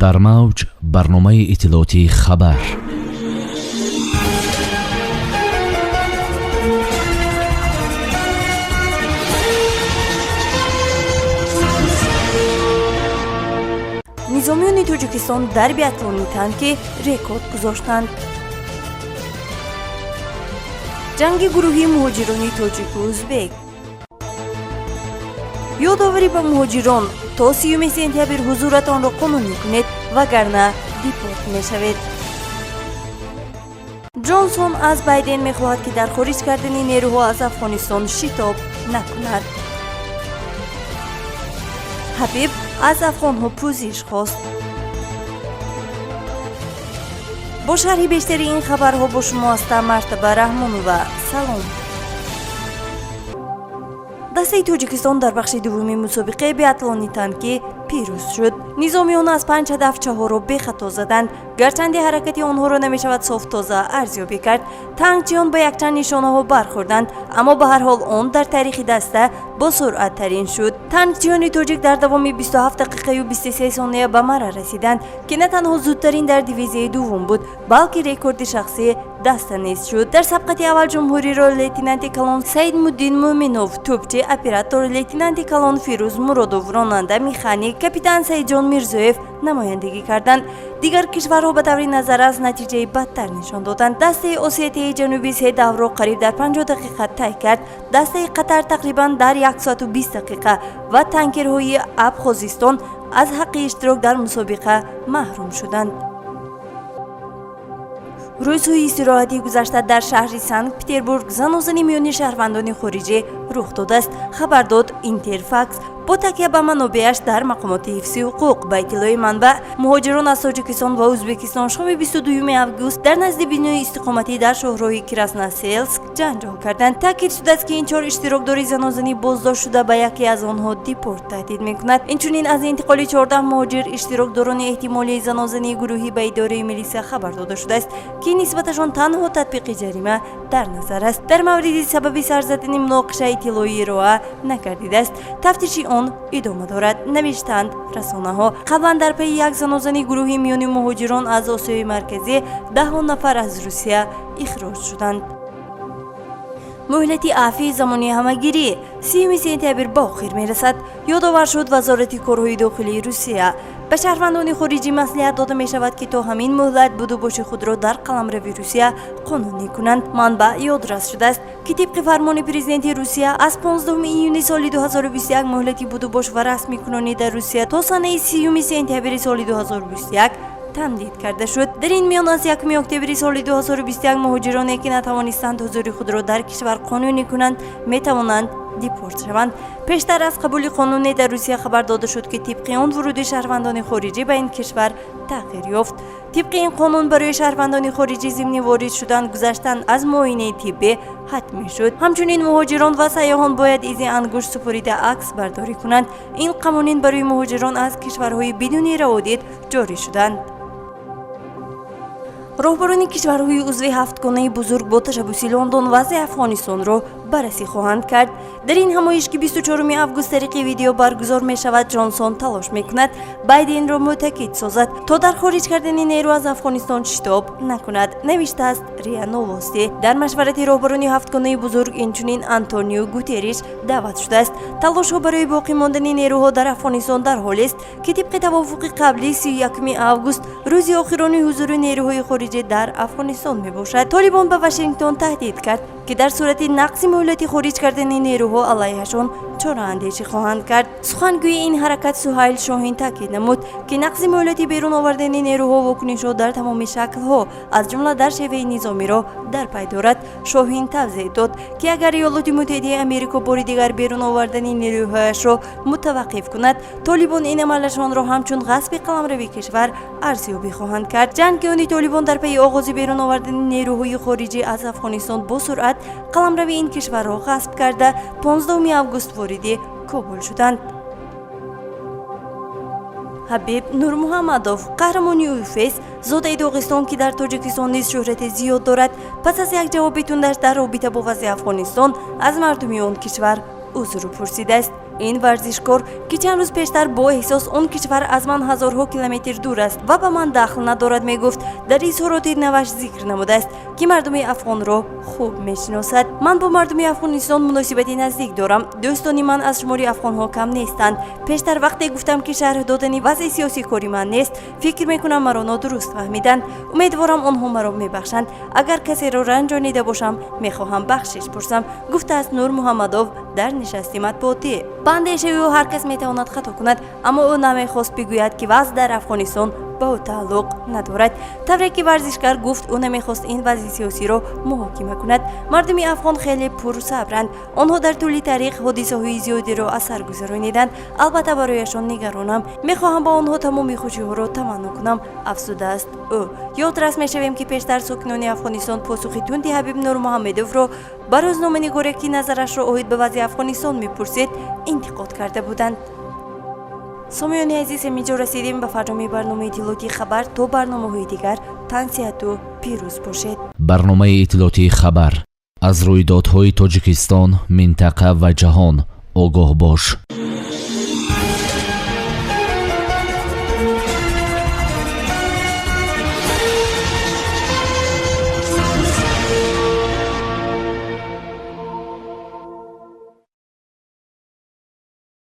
Дар мавҷ барномаи иттилоотии «Хабар». Низомиёни Тоҷикистон дар биатлони танкӣ рекорд гузоштанд. Ҷанги гурӯҳии муҳоҷирони тоҷику узбек. Ёдоварӣ ба муҳоҷирон: то 30 сентябр ҳузуратонро қонунӣ кунед, вагарна депорт мешавед. Ҷонсон аз Байден мехоҳад, ки дар хориҷ кардани нерӯҳо аз Афғонистон шитоб накунад. Ҳабиб аз афғонҳо пӯзиш хост. Бо шарҳи бештари ин хабарҳо бо шумо ҳастам Мартаба Раҳмонова. Салом. Дастаи Тоҷикистон дар бахши дуввуми мусобиқаи биатлони танкӣ пирӯз шуд. Низомиён аз панҷ ҳадаф чаҳорро бехато заданд. Гарчанде ҳаракати онҳоро намешавад софтоза арзёбӣ кард, танкчиён ба якчанд нишонаҳо бархӯрданд, аммо ба ҳар ҳол он дар таърихи даста босуръаттарин шуд. Танкчиёни тоҷик дар давоми 27 дақиқаю 23 сония ба марра расиданд, ки на танҳо зудтарин дар дивизияи дуввум буд, балки рекорди шахсии даста низ шуд. Дар сабқати аввал ҷумҳуриро лейтенанти калон Саидмуддин Муъминов, тӯбчи, оператор лейтенанти калон Фирӯз Муродов, ронанда, механик капитан Саидҷон Мирзоев намояндагӣ карданд. Дигар кишварҳо ба таври назаррас натиҷаи бадтар нишон доданд. Дастаи Осетияи Ҷанубӣ се даврро қариб дар 50 дақиқа тай кард, дастаи Қатар тақрибан дар 1 соату 20 дақиқа ва танкерҳои Абхозистон аз ҳаққи иштирок дар мусобиқа маҳрум шуданд. Рӯзҳои истироҳатии гузашта дар шаҳри Санкт Петербург занозани миёни шаҳрвандони хориҷӣ рух додааст, хабар дод Интерфакс бо такя ба манобеаш дар мақомоти ҳифзи ҳуқуқ. Ба иттилои манбаъ, муҳоҷирон аз Тоҷикистон ва Ӯзбекистон шоми 22 август дар назди бинои истиқоматӣ дар шоҳроҳи Красноселск ҷанҷол карданд. Таъкид шудааст, ки ин чор иштирокдори занозанӣ боздошт шуда, ба яке аз онҳо депорт таҳдид мекунад. Инчунин аз интиқоли 14 муҳоҷир, иштирокдорони эҳтимолии занозании гурӯҳӣ, ба идораи милиса хабар дода шудааст, ки нисбаташон танҳо татбиқи ҷарима дар назар аст. Дар мавриди сабаби сар задани муноқиша иттилоӣ ироа накардидааст, тафтиши он идома дорад, навиштанд расонаҳо. Қаблан дар пайи як занозани гурӯҳи миёни муҳоҷирон аз Осиёи Марказӣ даҳон нафар аз Русия ихроҷ шуданд. Муҳлати афви замони ҳамагирӣ 30 сентябр ба охир мерасад, ёдовар шуд Вазорати корҳои дохилии Русия. Ба шаҳрвандони хориҷӣ маслиҳат дода мешавад, ки то ҳамин муҳлат будубоши худро дар қаламрави Русия қонунӣ кунанд. Манбаъ ёдрас шудааст, ки тибқи фармони президенти Русия аз 15 июни соли 2021 муҳлати будубош ва расмикунонӣ дар Русия то санаи 30 сентябри соли 2021 тамдид карда шуд. Дар ин миён аз 1 октябри соли 2021 муҳоҷироне, ки натавонистанд ҳузури худро дар кишвар қонунӣ кунанд, метавонанд депорт шаванд. Пештар аз қабули қонуне дар Русия хабар дода шуд, ки тибқи он вуруди шаҳрвандони хориҷӣ ба ин кишвар тағйир ёфт. Тибқи ин қонун барои шаҳрвандони хориҷӣ зимни ворид шудан гузаштан аз муоинаи тиббӣ ҳатмӣ шуд. Ҳамчунин муҳоҷирон ва сайёҳон бояд изи ангушт супорида акс бардорӣ кунанд. Ин қонунин барои муҳоҷирон аз кишварҳои бидуни раводид ҷорӣ шуданд. Роҳбарони кишварҳои узви Ҳафтгонаи бузург бо ташаббуси Лондон вазъи Афғонистонро баррасӣ хоҳанд кард. Дар ин ҳамоиш, ки 24 август тариқи видео баргузор мешавад, Ҷонсон талош мекунад Байденро мӯътакид созад, то дар хориҷ кардани нерӯ аз Афғонистон шитоб накунад, навиштааст РИА Новости. Дар машварати роҳбарони Ҳафтгонаи бузург инчунин Антонио Гутерриш даъват шудааст. Талошҳо барои боқӣ мондани нерӯҳо дар Афғонистон дар ҳолест, ки тибқи тавофуқи қаблӣ 31 август рӯзи охирони ҳузури нерӯҳои хориҷӣ дар Афғонистон мебошад. Толибон ба Вашингтон таҳдид кард, ки дар сурати нақзи муҳлати хориҷ кардани нерӯҳо алайҳашон чораандешӣ хоҳанд кард. Сухангӯи ин ҳаракат Суҳайл Шоҳин таъкид намуд, ки нақзи муҳлати берун овардани нерӯҳо вокунишҳо дар тамоми шаклҳо, аз ҷумла дар шеваи низомиро дар пай дорад. Шоҳин тавзеҳ дод, ки агар Иёлоти Муттаҳидаи Америко бори дигар берун овардани нерӯҳояшро мутаваққиф кунад, толибон ин амалашонро ҳамчун ғасби қаламрави кишвар арзёбӣ хоҳанд кард. Ҷангиёни толибон дар пайи оғози берун овардани нерӯҳои хориҷӣ аз Афғонистон бо суръат қаламрави ин кишварро ғасб карда, 15 август вориди Кобул шуданд. Ҳабиб Нурмуҳаммадов, қаҳрамони УФС, зодаи Доғистон, ки дар Тоҷикистон низ шӯҳрати зиёд дорад, пас аз як ҷавоби тундаш дар робита бо вазъи Афғонистон аз мардуми он кишвар узр пурсидааст. Ин варзишкор, ки чанд рӯз пештар бо эҳсос «Он кишвар аз ман ҳазорҳо километр дур аст ва ба ман дахл надорад» мегуфт, дар изҳороти наваш зикр намудааст, ки мардуми афғонро хуб мешиносад. «Ман бо мардуми Афғонистон муносибати наздик дорам. Дӯстони ман аз шумори афғонҳо кам нестанд. Пештар вақте гуфтам, ки шарҳ додани вазъи сиёсӣ кори ман нест, фикр мекунам, маро нодуруст фаҳмиданд. Умедворам, онҳо маро мебахшанд. Агар касеро ранҷонида бошам, мехоҳам бахшиш пурсам», гуфтааст Нурмуҳаммадов дар нишасти матбуотӣ. Ба андешаи ӯ, ҳар кас метавонад хато кунад, аммо ӯ намехост бигӯяд, ки вазъ дар Афғонистон ба ӯ тааллуқ надорад. Тавре ки варзишгар гуфт, ӯ намехост ин вазъи сиёсиро муҳокима кунад. Мардуми афғон хеле пурсабранд. Онҳо дар тӯли таърих ҳодисаҳои зиёдеро аз сар гузарониданд. Албатта, барояшон нигаронам. Мехоҳам ба онҳо тамоми хушиҳоро таманно кунам, афзудааст ӯ. Ёдрас мешавем, ки пештар сокинони Афғонистон посухи тунди Ҳабиб Нурмуҳаммедовро ба рӯзноманигоре, ки назарашро оид ба вазъи Афғонистон мепурсид, интиқод карда буданд. Сомиёни азиз, ҳаминҷо расидем ба фарҷоми барномаи иттилоотии «Хабар». То барномаҳои дигар тансиҳату пирӯз бошед. Барномаи иттилоотии «Хабар». Аз рӯйдодҳои Тоҷикистон, минтақа ва ҷаҳон огоҳ бош.